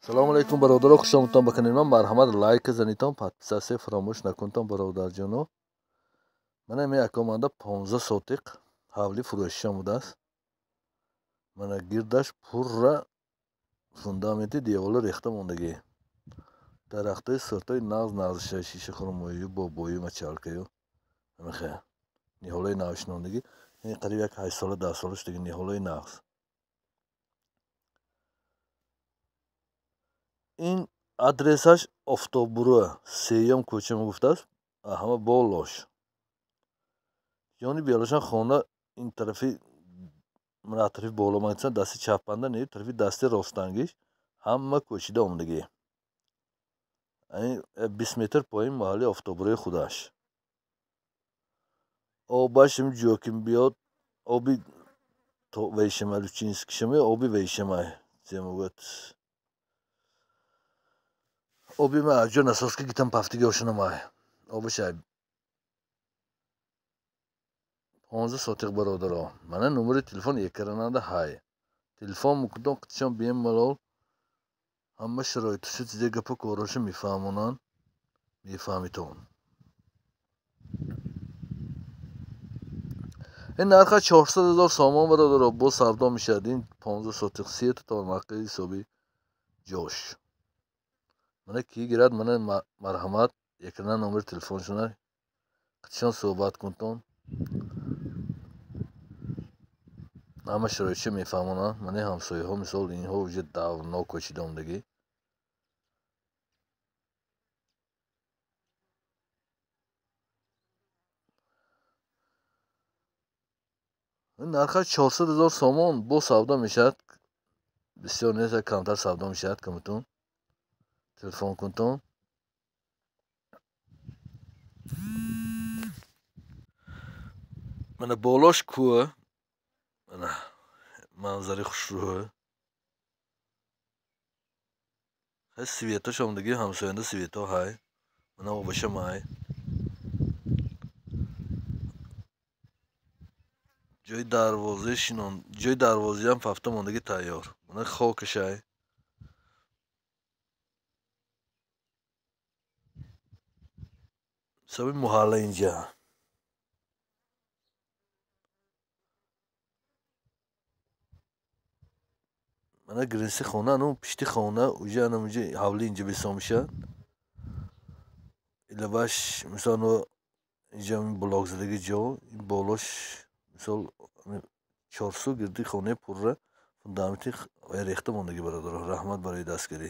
Салому алейкум, бародаро, хуш омадтон ба канали ман. Марҳамат, лайк занитон, подписаться фаромӯш накунтон, бародарҷоно. Мана ин як омада 15 сотиқ ҳавли фурӯшиш омадааст. Мана гирдаш пурра фундаменти девола рехта мондагӣ. Дарахтои сӯртои нағз нағзша, шиша хурмою, бобою, мачалкаю. Ҳамихе. Ниҳолои навшинондагӣ. Ин қариб як 8 сола, 10 сола шудаги ниҳолои нағз. Ин адресаш Офтоббуро, сеюм кӯча мегуфтааст, ҳама болош. Ёни белошан хона ин тарафи мана тарафи боло ман дасти чаппанда не, тарафи дасти ростангиш ҳама кӯчида омадагӣ. 20 метр поин маҳалли Офтоббурои худаш. Обаш ҷоким биёд, оби вейшама, Лучинскишама, оби вейшама, земогӯяд. Оби ма аҷо насоска гитам пафтиги ошунамай. Обаш 15 сотиқ, бародаро. Мана номери телефон экрананда ҳай. Телефон мукунтон, қитишон бемалол ҳама шароиташо, чизе гапа короша мефаҳмонанд, мефаҳмитон. Ин нарха 400 ҳазор сомон, бародаро, бо савдо мешавад. Ин 15 сотиқ, сета тормақи ҳисоби ҷош. Мана ки гирад, мана марҳамат, экрана номери телефоншона қитишон суҳбат кунтон. Ҳама шароитшо мефаҳмонанд. Мана ҳамсояҳо, мисол, инҳо уже давно кӯчида омадагӣ. Нарха 400 ҳазор сомон, бо савдо мешавад. Бисёр нест, камтар савдо мешавад, камтун. Телефон кунтон. Мана болош кӯҳ, мана манзари хушрӯ. Хай светош омадагӣ, ҳамсоянда свето ҳай. Мана обашам ҳай. Ҷои дарвозаи шинон, ҷои дарвозаам пафта мондагӣ тайёр. Мана хокаш ҳай. Ҳисоби муҳалла инҷа. Мана гринси хона, ану пишти хона, уже ана уҷа ҳавли инҷа бесон мешавад. Илаваш, мисол, ану инҷа блок задаги ҷо, ин болош, мисол, чорсу гирди хонаи пурра фундаменти рехта мондагӣ, бародаро. Раҳмат барои дастгирӣ.